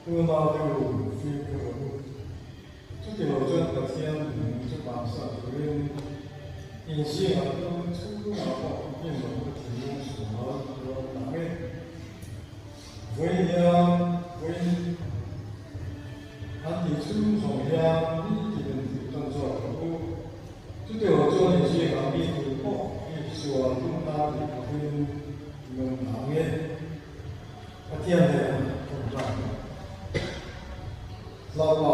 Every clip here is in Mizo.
Unaute u, fimkhur rawh u. Chutilo chuan Pathian nung chu bansan turin in zingah tu chhungah pawh rinawmna thinlung sual a awm ang e. Vawiin hian vawiin an tih chhung zawng hian nitin in tih tan zawk rawh u. Chutilo chuan in zingah mi tu pawh hi sual tumna tih lovin in awm ang e. Pathian nen kan tlak lo. Lalpa,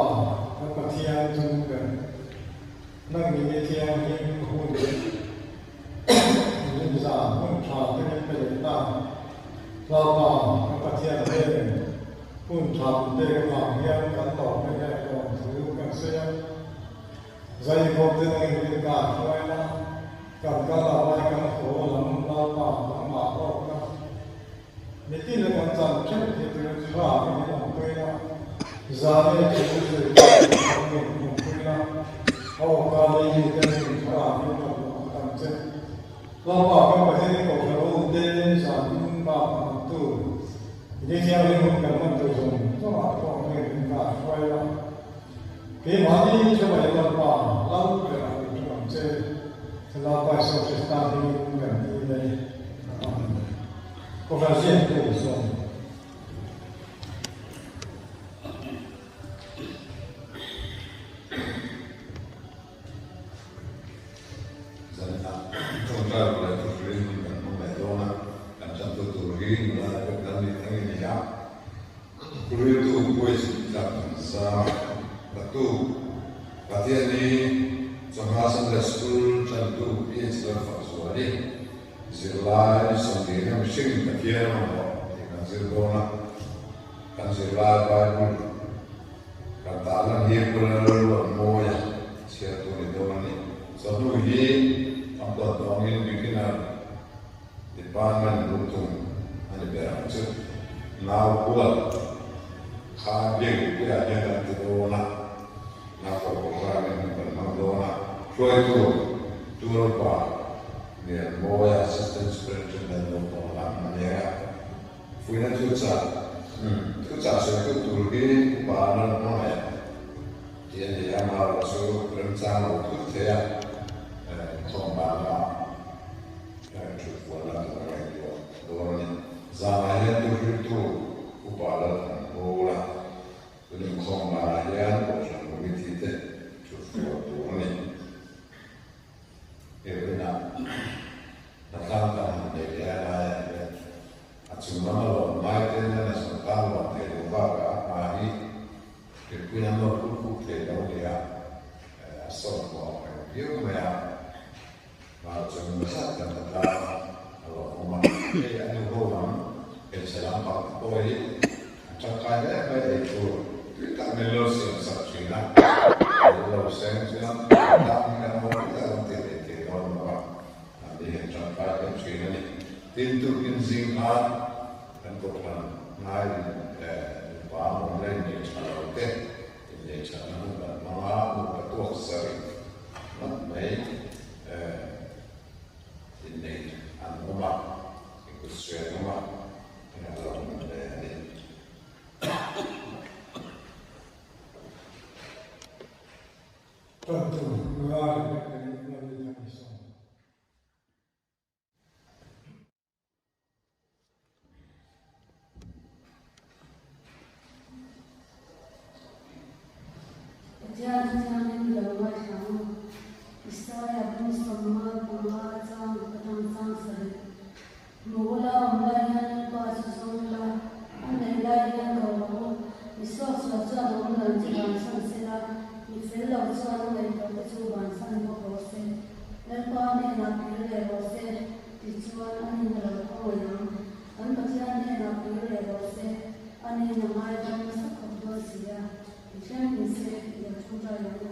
kan Pathian chu ber, nang ni ni thianghlim hun leh rinzan hun tha te min pe leh ta. Lalpa, kan Pathian nen hun tha min pek avang hian kan lawm em em lawm thu kan sawi a. Zaikhawm te nangin min kar hruai la, kan kal a vai kan haw lam Lalpa nangmah hlawkna. Mitin a kan chan theuh hi chu thla hi min awmpui la, zan e thu sawi pawh min awm awmpui la, a awka lei mi te min thla hi ka hmuh a tam che. Lalpa kan Pathian in kohhran ho te zan in bak a hman tur, ni thianghlim hun kan hman tur zawng zawng ah pawh nge min kar hruai la. Keimahni theuh ai Lalpa lal ber ah min hre ang che, Lalpa Isua Krista hmingin kan dil e. Amen. Kohhran ziaktu zawng. Zanah tawngtai ruai chu hrilh hun kan hmang leh dawn a, kan chantu tur hi nula leh pek dang nih thangin a ni a. Riltu quiz tlak kan zar tatu Pathiani chawhma Sunday School chantu PH Lalfakzuali Zirlai sawmlina mihring Pathian a mamawh tih kan zir dawn a, kan zirlai Bible kan tarlan hi Pu Lalruatmawia chhiar tur ni dawn a ni. Chawhnu hi an tawn tawngin beginner department lungtum a ni ber ang chu. Nau hual kha biakbupuiah hian kan ti dawn a, nau programme in kan hmang dawn a, hruaitu Tualpa Lianmawia Assistant Superintendent lo tawng lam a nia. Fuihna thuchah, Thuchah sawitu tur hi upa an rawn hmangaih tih a ni a, amaherawhchu remchang lo thut thei a, inkhawm dan lamah thut fuan lam tur a ngaihtuah dawn a ni. Zanah hian thuhriltu upa Lalthang Hawla tun inkhawm danah hian Kohhran Committee te thut fuan tur a ni. Irwin-a hnatlang kan han nei leh a laiah hian a chung lama lawm ngai te hian a sawrkar lawm thei lo bakah a hma hi mipui an lo phur khuk thei lo nia a sawm pawh a reng viau mai a, hmar chung zat kan hnatlang a lo awm a, hei a nu ho lam hmeichhe lampang te pawh hi an tangkai hle mai ei tur tui tak min lo siam sak thin a, min lo seng chuan hnatlang hi kan haw tih a lo ti leh thei dawn lo a, an ni hian tangkai hle thin a ni. Tin, tukin zing khan kan kohhran hnai nupa awm leh innei tha lo te innei thatna hun kan hmang a, nupa tuak sarih ngawt mai innei an awm a, inkut suai an awm a. Tantu nula Rebecca i Lalithani sawm. Pathian Thianghlim lo ngaithla ang u. Isaia bung 55 chang atang chang sarih. Hmu la awm lai hian Lalpa chu zawng la, a neih lai hian ko rawh u. Mi suaksual chuan a awm dan chu bansan se la, mi fel lo chuan a ngaihtuah te chu bansan bawk rawh se. Lalpa hnenah kir leh rawh se, tichuan a nin a lo khawngaih ang. Kan Pathian hnenah kir leh rawh se, a nin a ngaidam nasa khawp dawn si a, Pathian ni se, i lo ṭawngṭai ang u.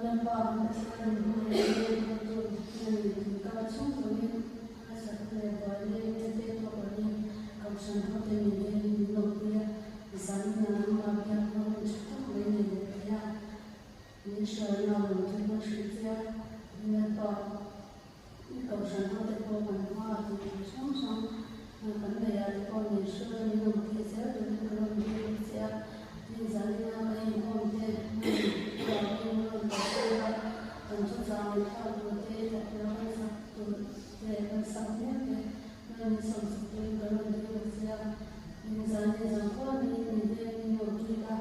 Lalpa kan Pathian in hmangaih leh enkawl tu Pathian in inkar chhung zawngin harsatna leh buaina eng te tawk angin Kohhran hote min vengin min lawmpui a, zanin a nangmah biakna hun tha tak mai nei leh thei a, min hruaina a lawm chu kan hrilh che a, Lalpa i Kohhran hote pawh kan hma a tih tur hrang hrang kan neih ah te pawh min hruai a, min awmpui zel turin ka lo. Min zan leh zan kual mai in min veng in lo ṭui la,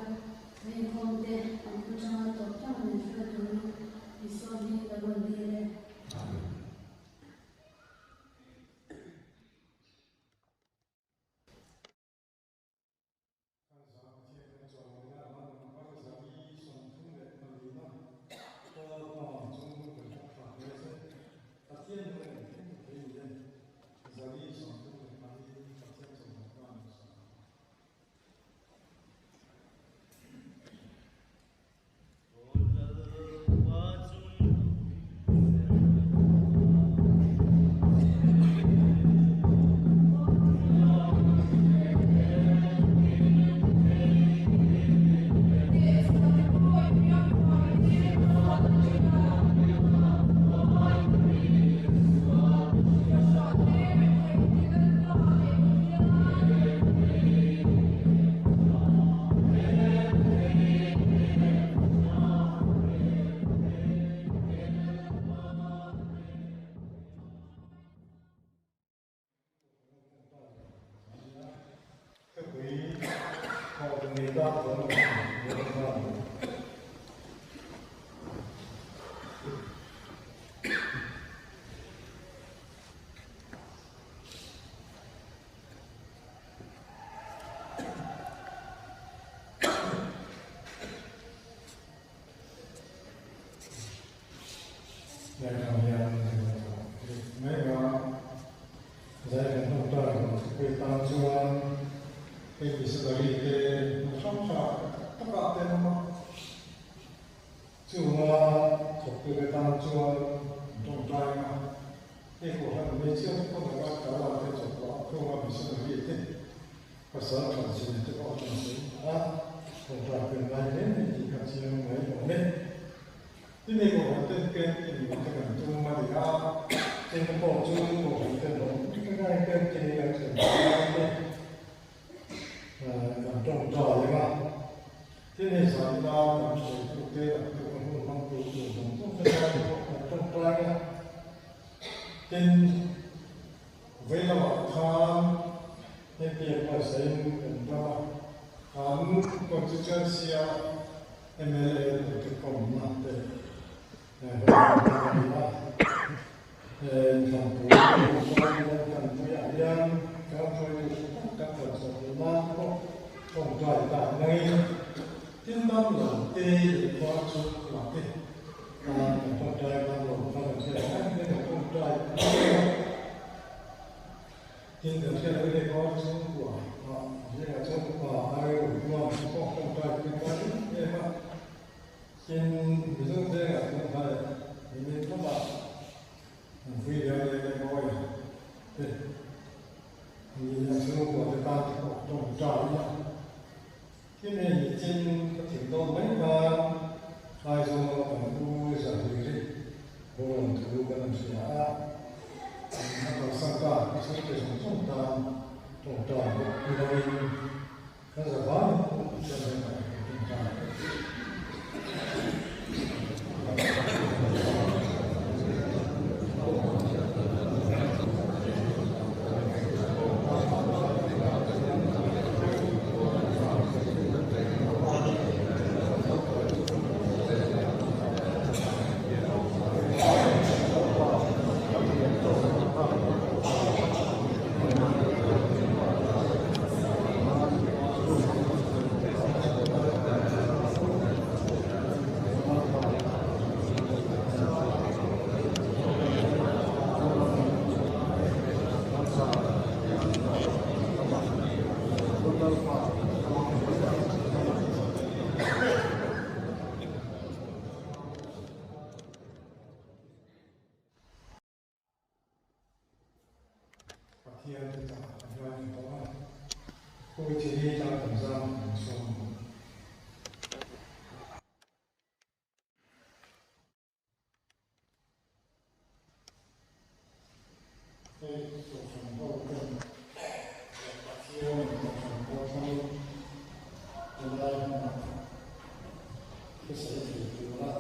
vengkhawm te an pu changa tawp tlang min hruai turin Isua hming ka rawn dil e. Kan za Pathian kan chawimawi a, an number 34 Lalpa chung kan hlat thla hle che. Pathian nung engkim ka thei ni e, 134 Pathian chawimawi ta ni sa. Pathian te chah kan ngaithla tawh a, Pu Chini tlang kan zam kan sawm bawk. Hei Kohhran ho ten Pathian in Kohhran ho thlangin helai hmunah thusawi thei tura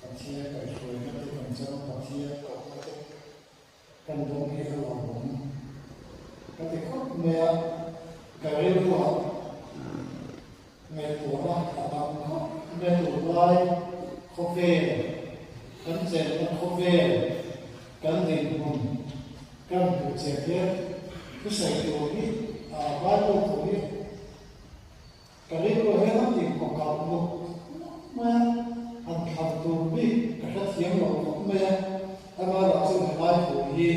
Pathian kaihhruaina te kan chang Pathian kohna te kan dawng hi a lawmawm ka ti khawp mai a. Khawvel, kan chenna khawvel, kan dinhmun kan hmuh chian hian thusawi tur hi Bible thu hi ka rilru hian a inkhawkah nuk nuk mai a, han thlan tur bik ka hrethiam lo khawp mai a, amaherawhchu helai thu hi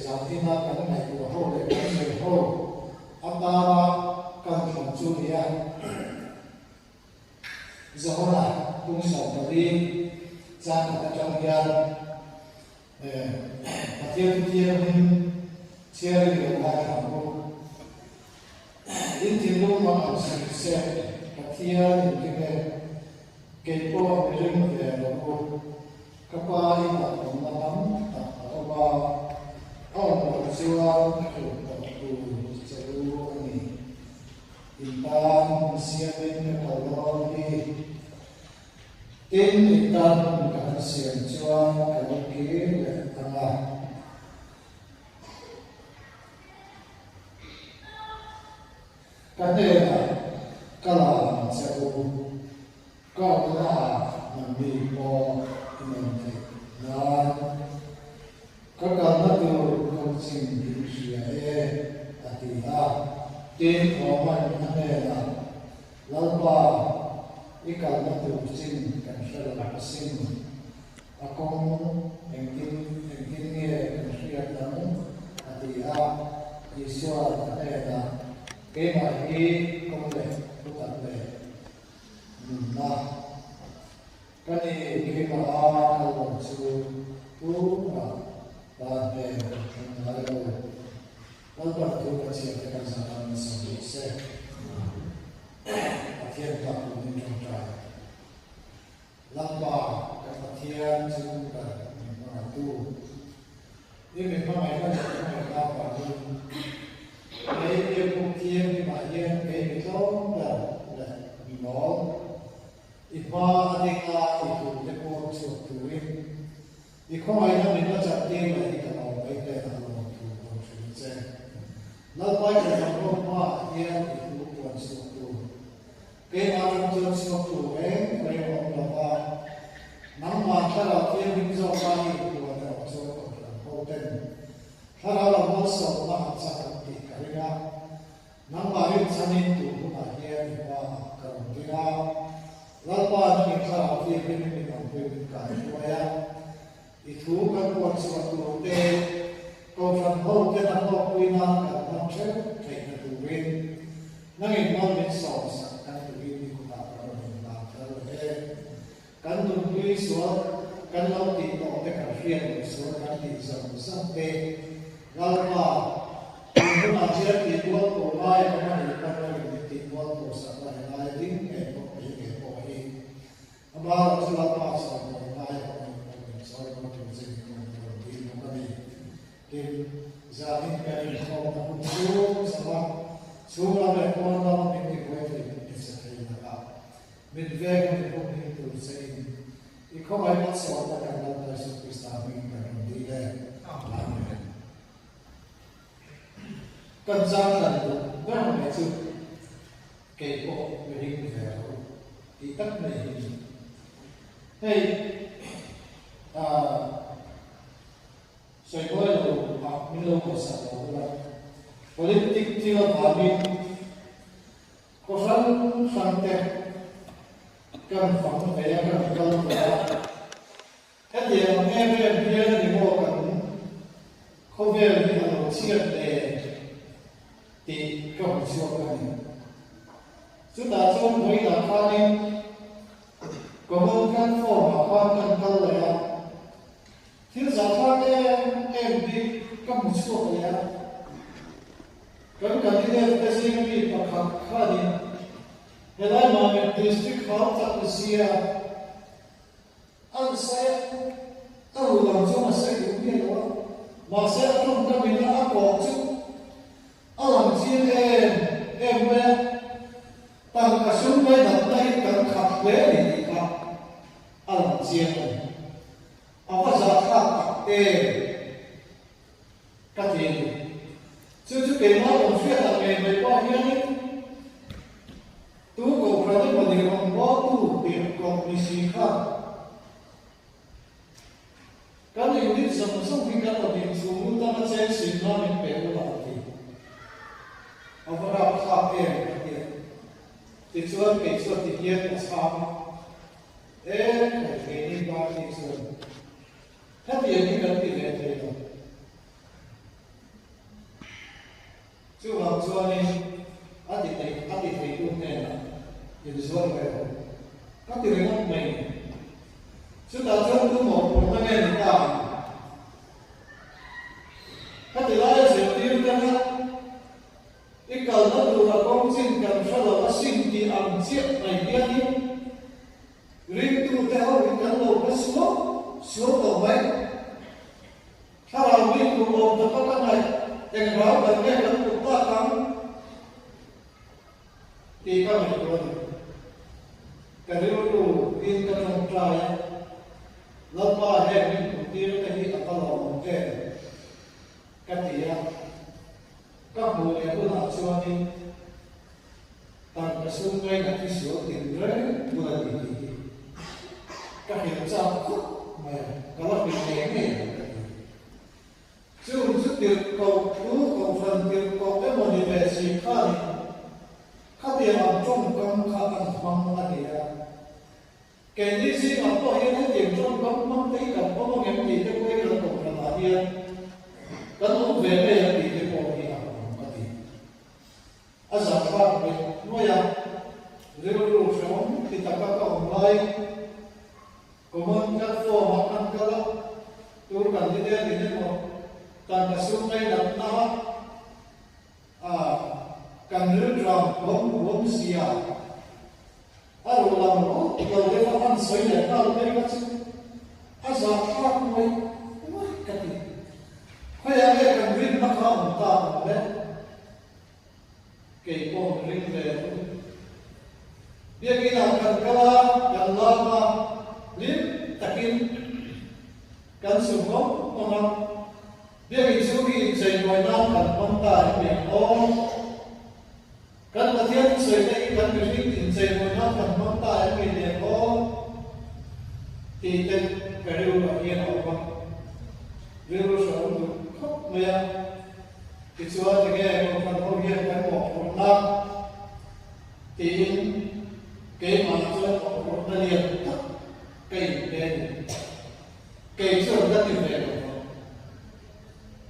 zan ina kan ngaihtuah ho leh kan sawi ho atana kan thlan chu a ni a. Johana tung 14 chang khat atang hian Pathian thu thianghlim chhiarin lo ngaithla ang u. In thinlung hmang ang si se, Pathian in ring e, kei pawh mi ring ve lo u. Ka pa inah awmna tam tak a awm a, a awm loh chuan ka hrilh tawh tur che u a ni. In tan hun siamin ka kal dawn hi. Tin, in tan hun ka han siam chuan ka lo kir leh ang a. Ka hnenah ka la ang che u, ka awmnaah nangni pawh i nawm theih nan. Ka kalna tur kawngchin in hria e, a ti a. Tin, Roman a hnenah, Lalpa, i kalna tur chin kan hre lo asin. A kawng engtin engtin nge kan hriat ang? a ti a. Isua a hnenah, Keimah hi kawng leh thutak leh nunna. Ka ni keimah a kal lo chu tumah pa hnen kan thleng ngai lo. Lalpan thu ka chhiat te kan zah tan nasa hle se. Pathian tlak tumin tawngtai. Lalpa kan Pathian chu ber min hmangaihtu. I min hmangaihna leh hmangaihna avangin kei biakbuk thianghlimah hian kei mi tlawm ber leh mi mawl. I hma a ding a, i thu te pawh chhuak turin i khawngaihna min la chak tir leh hi ka lawm mai hle a lawm thu ka rawn hrilh che. Lalpai ka zam rawk hmaah hian i thu puan chhuak tur, keimah atang chuan chhuak tur reng reng a awm lo va, nangmah thlarau thianghlim zawk a i puan erawh chuan kohhran ho ten thlarau lam malsawmna an chak an tih ka ring a. Nangmah rinchhanin tun hunah hian i hmaah ka rawn ding a, Lalpa nangin thlarau thianghlimin min awmpui min kai hruai a, i thu kan puan chhuah tur te, Kohhran ho ten a hlawkpui nan kan hmang theuh theihna turin nangin mal min sawmsak kan tuhin i kutah kan rawn inhlan thar leh e. Kan nunhlui sual kan lo tih tawh te kan hriat loh sual kan tih zawng zawng te Lalpa, tun hunah hian tih bual tur lai a awm a nih pawn a rin hi tih bual tur sak la he lai ding ngei pawh kei ngei pawh hi ama erawh chu Lalpa sawi mawi ngai a awm a nih pawn min sawi mawi tur che ni pawn ka rawn dil bawk a ni. Tin, zanin kan inkhawmna hun chhung zawng a chhung lam leh pawn lam min tibuai thei min tichhe thei lakah Mit veng a mit hum him tur che in i khawngaih malsawmna kan Lalpa Jesuh Krista hmingin kan rawn dil e. Amen. Kan chang tlan duh ber mai chu kei pawh mi ring ve lo tih tak mai hi ni. Hei ah sawibuai lo ah min lo ngaihsak lo ula politic thil avangin Khaw hrang hrang te kan fang ve a, kan kal ve a. Hetiang ang em em hian a ni maw kan khawvel hi a lo chhiat le tih ka hmu chhuak a ni. Chutah chuan vawiinah khanin Common Platform ah khan kan kal leh a, thil zahthlak em em bik ka hmu chhuak leh a. Kan candidate te zinga mi pakhat khanin helai Mamit District hau tak ni sia an sawi a, a ruh lam chuan a sawi duh miah lo a, mahse a tawngkam in a kawh chu a lang chiang em em mai a, tangka sum ngainatna hi kan khat hle a ni tih kha a lang chiang a ni. A va zahthlak tak em! Ka ti a ni. Chu chu keimah awm hriat ang ngei mai pawh hianin tu kohhran emaw ni rawn bawltu tirh tirhkoh ni si khan kan unit zawng zawng hi kan rawn inchhung lut anga cheng sinna min pe ula a ti. A va rapthlak em a ti a. Tichuan kei chuan ti hian ka chhang a, E khai keini party chuan hetiang hi kan ti ve thei lo. Chuvang chuanin a ti thei a ti theitu hnenah inzuar ve rawh ka ti ringawt mai ni. Chutah chuan tu mawhphurhna nge ni ta ang? Khati laia zirtir te kha i kalna tura kawng chin kan hre lo asin tih ang chiah mai hianin ringtute ho hi kan lo hre suau suau tawh mai. Thlarau mi tur awm taka ka ngaih eng rau kan nge kan put tak ang tih ka ngaihtuah a ni. Ka rilru in ka tawngtai a, Lalpa heng min put tir te hi a va lawmawm em ka ti a, ka hmuh leh hunah chuanin tangka sum ngaina thi sual tin reng bul a ni tih hi ka hrilh chak khawp mai a, ka la hrilh ngei ngei ang ka ti. Chung chu tirhkoh thu kohhran tirhkoh emaw ni ve si khanin khatiang ang tawngkam kha an hmang a ni a. Keini zingah pawh hian hetiang tawngkam hmang te hi kan awm angem tih te pawh hi kan kohhranah hian kan awm ve ngei ang tih te pawh hi a awm ka ti. A zahthlak mai mai a, rilru hrehawm ti taka ka awm laiin common platform ah kan kal a, tur kan ni der in emaw tangka sum ngainatna a kan rilṭam huam huam sia a ruh lang rawt lo deuh a an sawi leh nghal phei kha chu a zahthlak mai mai ka ti. Khawiah nge kan rinna kha awm ta ang le? Kei pawh min ring ve ang. Biakinah kan kal a, kan lam a, hlim takin kan su ngawng ngawng a. Biakin chu mi incheimawi nan kan hmang ta em ni ang aw? Kan Pathian thusawi te hi kan mihring incheimawi nan kan hmang ta em ni ni ang aw? Tih te ka rilruah hian a awm a. Rilru hrehawm duh khawp mai a. Tichuan enge kohhran ho hian kan mawhphurhna tiin keimah chuan mawhphurhna lian tak ka inpe a ni. Kei chuan ka ti ve lo vang.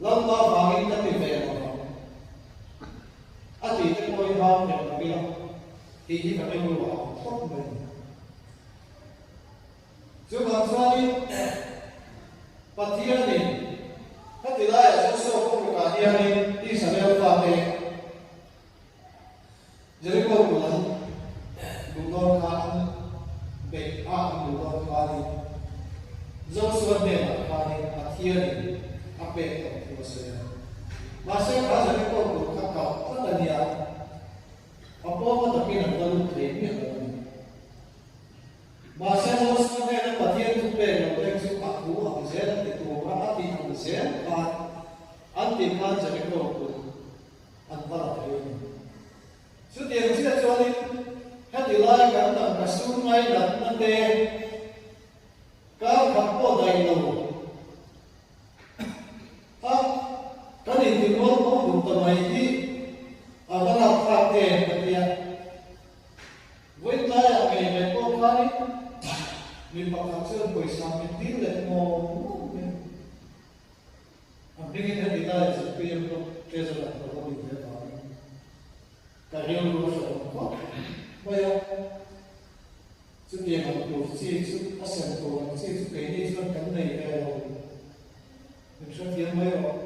Lalpa vangin ka ti ve lo vang. A tih te pawh hi hau hmel lo ila tih hi ka rilru a awm khawp mai a ni. Chuvang chuanin Pathianin heti laiah Joshua kawngkah hianin Israel fate Jeriko bul an duh dawn kha an beih a an duh dawn khanin Joshua hnenah khanin Pathianin a pek tawh thu a sawi a. Mahse kha Jeriko bul kha kalh tlat a nia, a pawma takin an va lut thei miah lo a ni. Mahse Joshua hnena Pathian thu pek lo te chu a thu ang zel ti tura a tih ang zel khan an tih khan Jericho kut an va la thei a ni. Chutiang chiah chuanin heti lai kan tangka sum ngainatna te kar khat pawh daih lo a kan intimual pawh duh ta mai hi a va rapthlak em ka tia. Vawitlaiah ngei mai pawh khanin mi pakhat chuan pawisa min dil leh ngawng ngawng mai a. A hmingin heti laiah ZPM pawh Treasurer a lo nih ve avangin ka rilru a hrehawm khawp mai a. Chutiang ang tur chi chu a sem tur ang chi chu keini chuan kan nei ve lo. Min hrethiam mai rawh.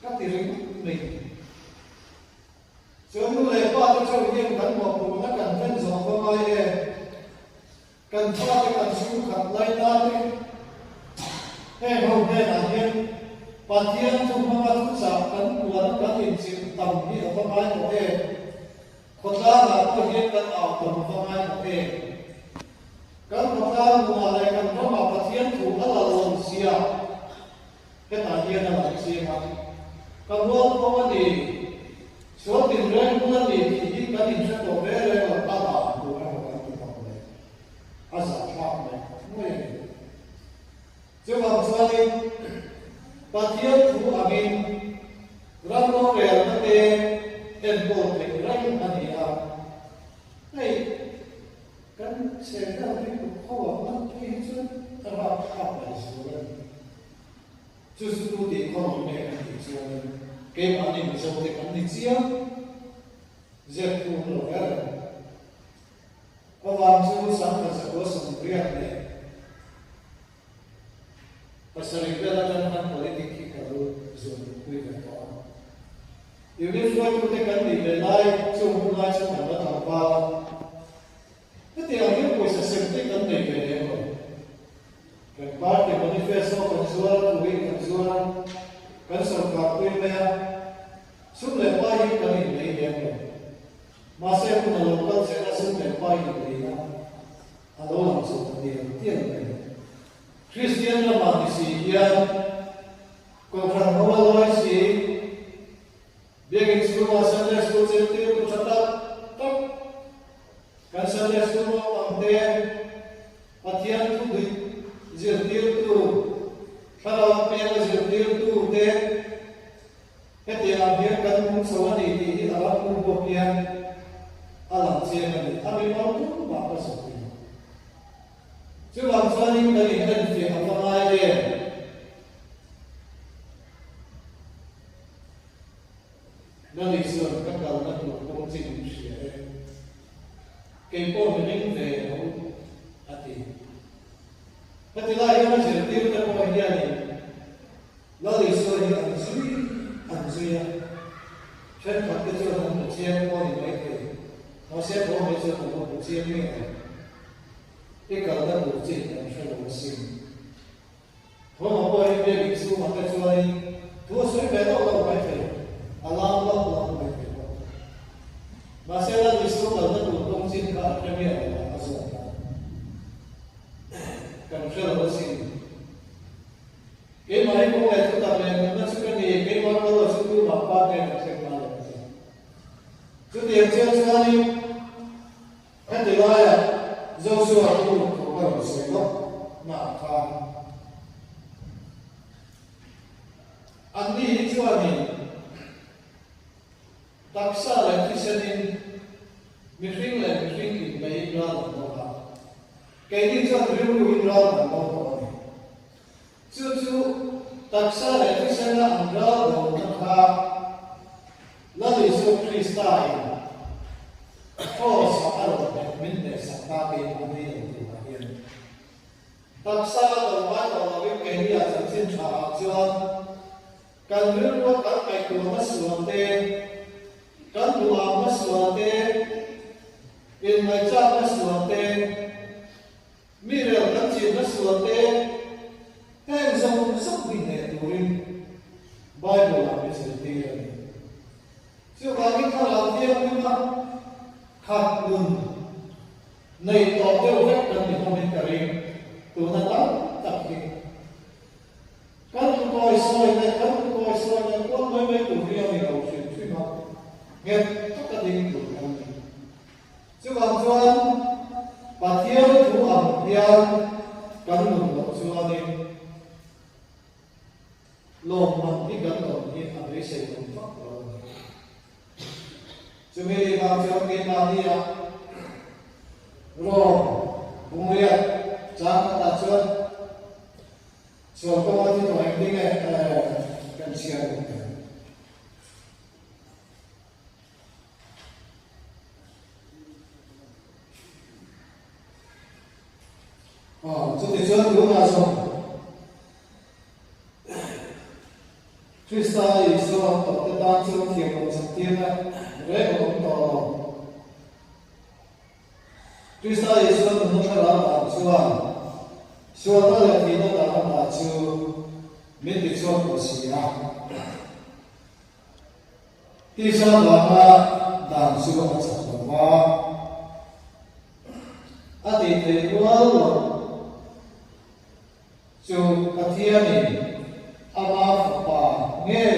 Ka ti ringawt mai. Chuan nu leh pa te chauh hian kan mawhphurhna kan hlen zawh va ngai em? Kan fate kan chhungkhat lai ta te heng ho hnenah hian Pathian thu hmanga thuchah kan puan kan inchilh tam hi a va ngai tawh em? Khawtlangah pawh hian kan au tam a va ngai tawh em? Kan khawtlang nunah leh kan ramah Pathian thu a la lo zia Hetah hian a lang chiang a, ka mual pho a ni, sual tinreng bul a ni tih hi kan inhre tawh reng reng lo, a dan tur emaw kan ti tawh. keimahni Mizote kan ni chiang zep thu awm lo ber em? Avang chu 1987 vel atang khan politic hi ka lo zuam luhpui ve tawh a. Unit hruaitute kan nih ve lai chung hun lai chu kan la tlangval a. Hetiang hian pawisa sem te kan nei ve lem lo. Kan party manifesto kan zuar a, turin kan zuar a, kan sawrkar pui mai a, sum leh pai hi kan inlei lem lo. Mahse hun a lo kal zel a, sum leh pai inleina a lo lang chho ta tial tial mai. Kristian ramah ni si hian Kohhran ho a lawi si. Biakinn chhungah Sunday School zirtirtu tha tak tak kan Sunday School naupangte Pathian thu dik zirtirtu, thlarau peng a zirtirtu te hetiang ang hian kan nung chho a ni tih hi a ram pum pawh hian a lang chiang a ni. A mimal tumah ka zawh hi. Chuvang chuanin kan inenfiah a va ngai em? Nani chuan ka kalna tur kawng chin in hria e, kei pawh mi ring ve lo, a ti. Heti lai hian a zirtirte pawh hianin Lal Isua hi an zui an zui a, thenkhatte chuan an hmu chiang pawh a ni maithei, mahse thaw mai chuan an lo hmu chiang miah lo. I kalna tur chin kan hre lo asin. Thawma pawh hi biak inchhungah te chuanin thu a sawi ve loh loh mai thei, a lam loh loh mai thei bawk. Mahse Lal Isua kalna tur kawng chin kha a hre miah lo a, a zawt a. Kan hre lo asin. Keimah hi kawng leh thutak leh nunna chu ka ni, keimah kal lo chu tumah pa hnen a thleng ngai lo a ti. Chutiang chiah chuanin Heti laia Joshua chu thu ka rawn sawi lawk naah khan anni hi chuanin taksa leh thisenin mihring leh mihring inbeiin ral an do a, keini chuan rilruin ral kan do tawh a ni. Chu chu taksa leh thisena an ral dona kha Lal Isua Krista in Kraws-ah a rawn hnek min hnehsak ta keimahni lo turah hian taksa a do ngai tawh lovin keini a chanchin tha ah chuan kan rilrua kan ngaihtuahna sual te, kan duhahna sual te, inngaihchakna sual te, Mi rel kan chinna sual te heng zawng zawng hi hneh turin Bible ah min zirtir a ni. Chuvangin Thlarau Thianghlima khat nun nei tawh deuh vek kan ni hlawmin ka ring tuna tam tak hi. Kan tukawi sawi leh kan tukawi sawi leh kual mai mai tur hi a ni lo hrim hrim a, nghet taka ding tur kan ni. Chuvang chuan Pathian thu ang hian kan nun loh chuanin lawmman hi kan dawn hi a beisei awm vak lo a ni. Chumi nih vang chuan keimahnia Rom bungriat chang khatah chuan sual kawnga thi tawh engtin nge kan chhiar awm thei? Aw, chutichuan tunah zawng Krista Isua tawhte tan chuan thiamloh chaktirna reng a awm tawh lo. Krista Isua nunna thlarau dan chuan sualna leh thihna dan ata chu min tichhuak tawh si a. Tisa vanga dan chu a chak lo va, a tih theih rual loh chu Pathianin ama Fapa ngei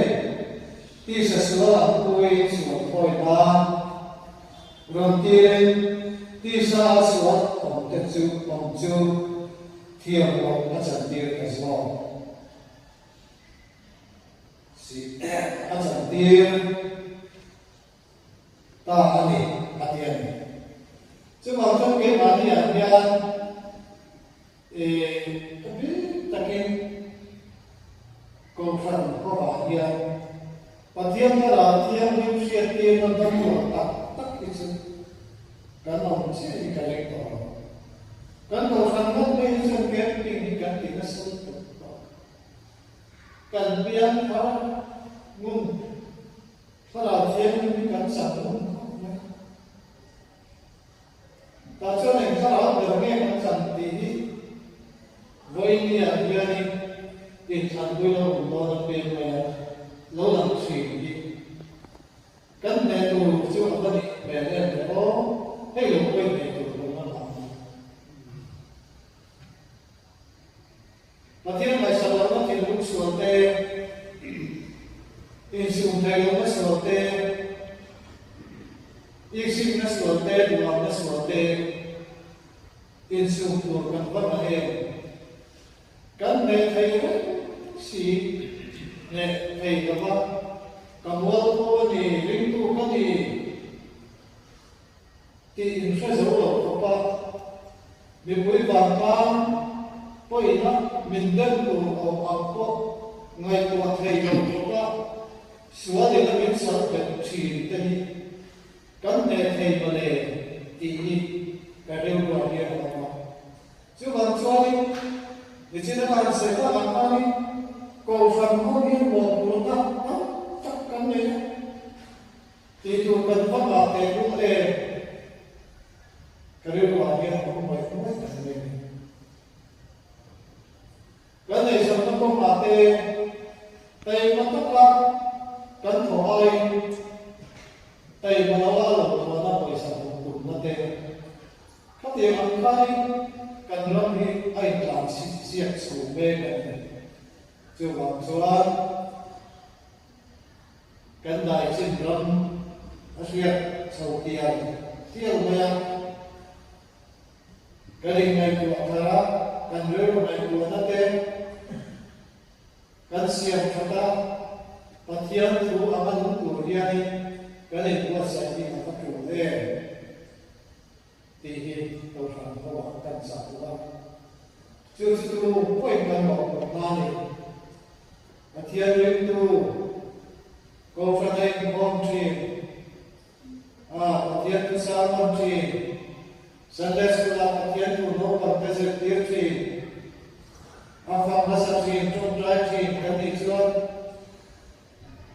tisa sual ang puiin sual thawi nan rawn tirin tisa a sual awmte chu awm chu thiam loh a chantir ta zawk. Si a chantir ta a ni, a ti a ni. Chuvang chuan keimahniah hian ih ka bik takin Kohhran hovah hian. Pathian thlarau thianghlim hriattirna damlo tak tak hi chu kan awm chiah hi ka ring tawh lo. Kan kohhran ngat mai hi chuan camping hi kan ti nasa lutuk tawh. Kan piang thar ngun thlarau thianghlim hi kan chang ngun khawp mai. Tah chuan eng thlarau ber nge kan chan tih hi vawinia hianin inthlanpui lo awm dawn a peng mai a, lo lang thin hi kan hneh tur chu a va nih hmel em le aw, hei lo pawhin hneh tur kan la ngah ang. Pathian ngaihsak lohna thinlung sual te, insum theih lohna sual te, iksikna sual te, duhamna sual te, insum tur kan va ngah em? Kan hneh thei reng si, hneh thei lova ka mualpho a ni, ringtu ka ni. Tih inhre zo lo khawp a, mipui vantlang pawina min dem tur awm ang pawh ngaihtuah thei lo khawp a, sual ina min sal bet thin te hi kan hneh thei mawle tih hi ka rilruah hian a awm a. Chuvang chuanin nichina ka han sawi tak ang khanin Kohhran ho hian mawhphurhna tam tak kan nei a. Tih tur kan va ngah teh lul em? Ka rilruah hian a awm ngaih ngaih tak mai a ni. Kan eizawnna kawngah te taima taka kan thawh aiin taima loa lo thawhna pawisa hmuh tumna te khatiang ang khanin kan ram hi a intlan ziak chho mek a ni. Chuvang chuan. Kan daichin ram a hriat chho tial tial mai a, kan inngaihtuah thar a, kan rilru ngaihtuahna te kan siam that a, Pathian thu anga nung tur hianin kan inbuatsaih hi a va tul em tih hi Kohhran ho ah kan chah duh a. Chu chu tu pawhin kan mawhphurh hna ni. Pathian ringtu Kohhran a inkhawm thin a, Pathian thu sermon thin, Sunday School ah Pathian thu naupang te zirtir thin, a fang hmasa thin, tawngtai thin kan nih chuan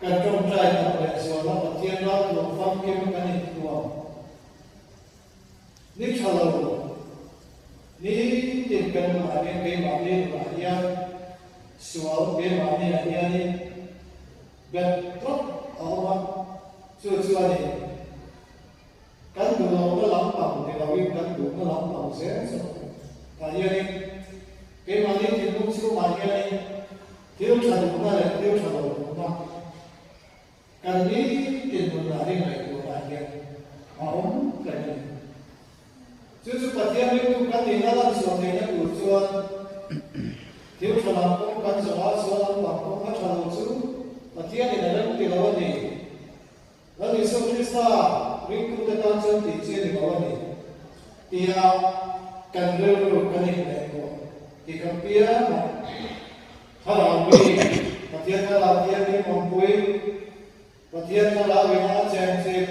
kan tawngtai tak leh zuala Pathian ralthuam famkim kan inthuam. Ni tha lo, nitin kan nunah hian keimahni nunah hian sual keimahniah hianin bet tlat a awm a, chu chuanin kan duh lohna lampang ni loin kan duhna lampang zel zawk tah hianin keimahni thinlung chhungah hianin thil tha duhna leh thil tha lo duhna Kan nitin nunah hi ngaihtuahna hian a awm reng a ni. Chu chu Pathian ringtu kan nihna lan chhuah theihna tur chuan thil tha lam kawng kan zawh a, sual lampang kawng a tha lo chu Pathianin a rem ti lo a ni. Lal Isua Krista ringtute tan chuan tih chi a ni lo a ni tia kan rilru kan inhnehtuah tih kan piang a. Thlarau mi, Pathian thlarau thianghlim awmpui, Pathian thlarau ina a chengchilh,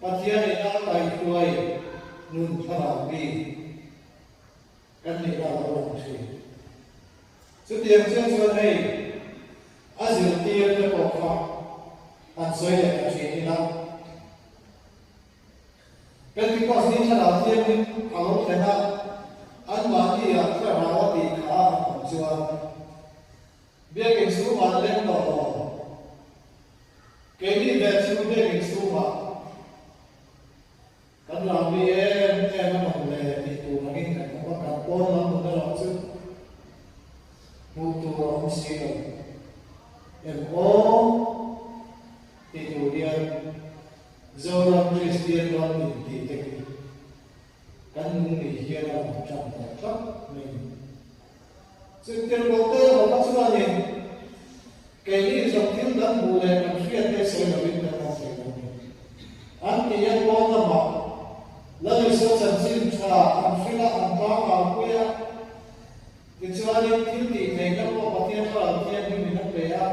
Pathian ina a kaihhruai nun thlarau mi kan nihna a lo lang thin. Chutiang chiah chuan hei a zirtir te pawh kha han sawi leh ta thin ila. Pentecost ni thlarau thianghlim a lo thlen a, anmahni ah thlarau a tih kha an awm chuan biakinn chhungah an leng tawh lo. Keini ve chu biakinn chhungah kan rami em em a awm le tih tur angin kan awm a, kan pawn lam nun erawh chu hmuh tur a awm si lo. Eng aw ti tur hian Zoram Kristian ram intih te hi kan nung ni hian a rawn tan tawh tlat mai a ni. Chuttirhkoh te erawh chuanin keini zawng thil dang hmuh leh kan hriat te sawi lovin kan awm thei lo a ni. An ti a pawn lamah Lal Isua chanchin tha an hrilh a, an tlangau pui a, tichuanin thil tih theihna pawh Pathian Thlarau Thianghlimin a pe a.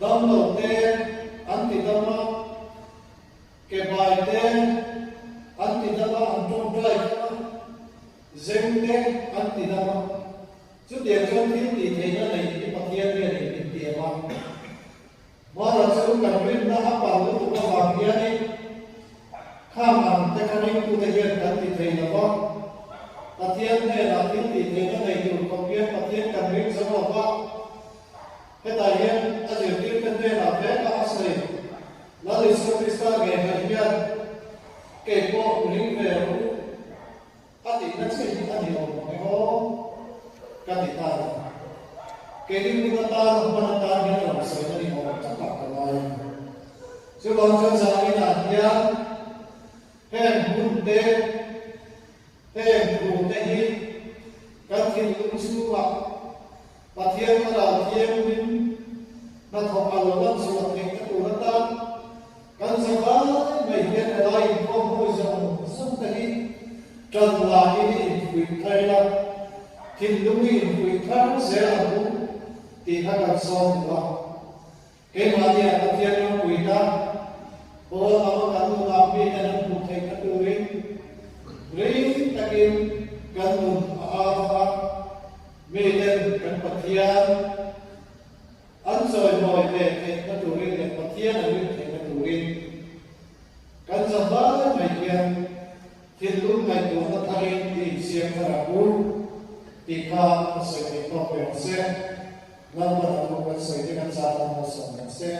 Damlo te an ti dam a, ke bai te an ti dam a, an tawngtai dam a, zeng te an ti dam a. Chutiang chuan thil tih theihna neih hi Pathian hian in min tiam a. Mara chu kan rinna a pal lutuk avang hianin khang ang te kha ringtute hian kan ti thei lo va. Pathian hnenah thil tih theihna nei tur khawp hian Pathian kan ring zo lo va. Hetah hian a zirtirte hnenah veka a sawi, Lal Isua Krista ngei mai hian kei pawh ring ve rawh u a tihna chiah hi a ni awm ang e aw ka ti ta a. Kei ring hun atan a hman atan hian rawn sawi na ni awm takah ka ngai a. Chuvang chuan zaninah hian heng hun te, Heng thute hi kan thinlung chhungah Pathian Thlarau Thianghlim hnathawk a lo lan chhuah theihna tur atan kan zavai mai hian helai inkhawm hawi zawng zawng te hi tan lahin i infuih thar ila, thinlung i infuih thar zel ang u tih kha kan sawm duh a. Keimahnia Pathian ropuina pawl anga kan nunah miten an hmuh theihna turin ring takin kan nun a au a, miten kan Pathian an chawimawi ve theihna turin leh Pathian an rin theihna turin kan zavai mai hian thinlung ngaihtuahna tharin i insiam thar ang u tih kha ka sawi theih tawk ve ang se. Lalpan a thu kan sawi te kan zat a malsawm ang se.